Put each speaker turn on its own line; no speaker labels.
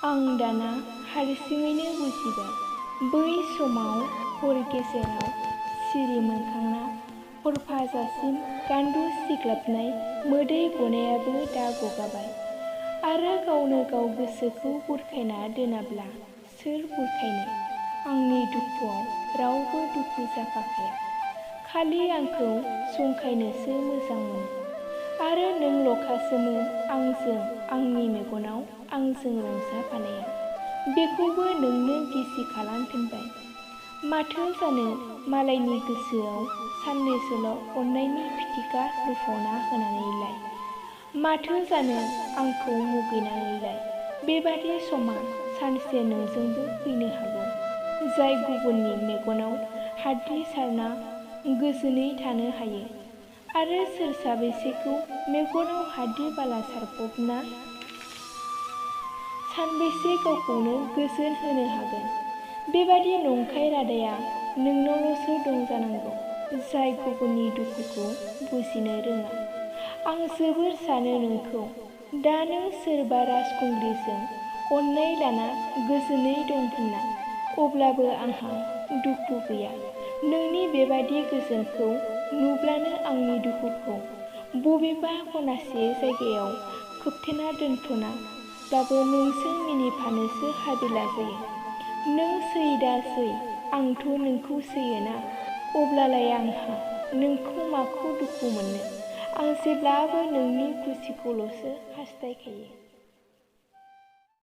आं दाना हारसिङैनो बुजिबाय, बै समाव हर गेजेराव सिरि मोनखांना हरफाजासिम गान्दु सिग्लाबनाय मोदै गनायाबो दा गगाबाय। आरो गावनो गाव गोसोखौ बुरखायना दोनाब्ला सोर बुरखायनो? आंनि दुखुआव रावबो दुखु जाफाखाया, खालि आंखौ जंखायनोसो मोजां मोनो। आरो नोंल'खासोमोन आंजों आंनि मेगनाव आंजों रंजाफानाया, बेखौबो नोंनो गिसि खालाम फिनबाय। माथो जानो मालायनि गोसोआव साननैसोल' अननायनि फिथिखा लुफावना होनानैलाय? माथो जानो आंखौ मुगैनानैलाय? बेबादि समा सानसे नोंजोंबो फैनो हागौ, जाय गुबुननि मेगनाव हाद्रि सारना गोजोनै थानो हायो। आरो सोर साबेसेखौ मेगनाव हाद्रि बाला सारफबना सानबेसे गावखौनो गोजोन होनो हागोन? बेबादि नंखाय रादाया नोंनावल'सो दं जानांगौ, जाय गुबुननि दुखुखौ बुजिनो रोङा। आं जोबोर सानो नोंखौ दा नों सोरबा राजखुंग्रिजों अननाय लाना गोजोनै दं होनना। अब्लाबो आंहा दुखु गैया। नोंनि बेबादि गोजोनखौ नुब्लानो आंनि दुखुखौ बबेबा खनासे जायगायाव खोबथेना दोनथ'नाब्लाबो नोंजों मिनिफानोसो हाबिला जायो। नों सै दा सै, आंथ' नोंखौ सैयोना, अब्लालाय आंहा नोंखौ माखौ दुखु मोननो? आं जेब्लाबो नोंनि खुसिखौल'सो हास्थायखायो।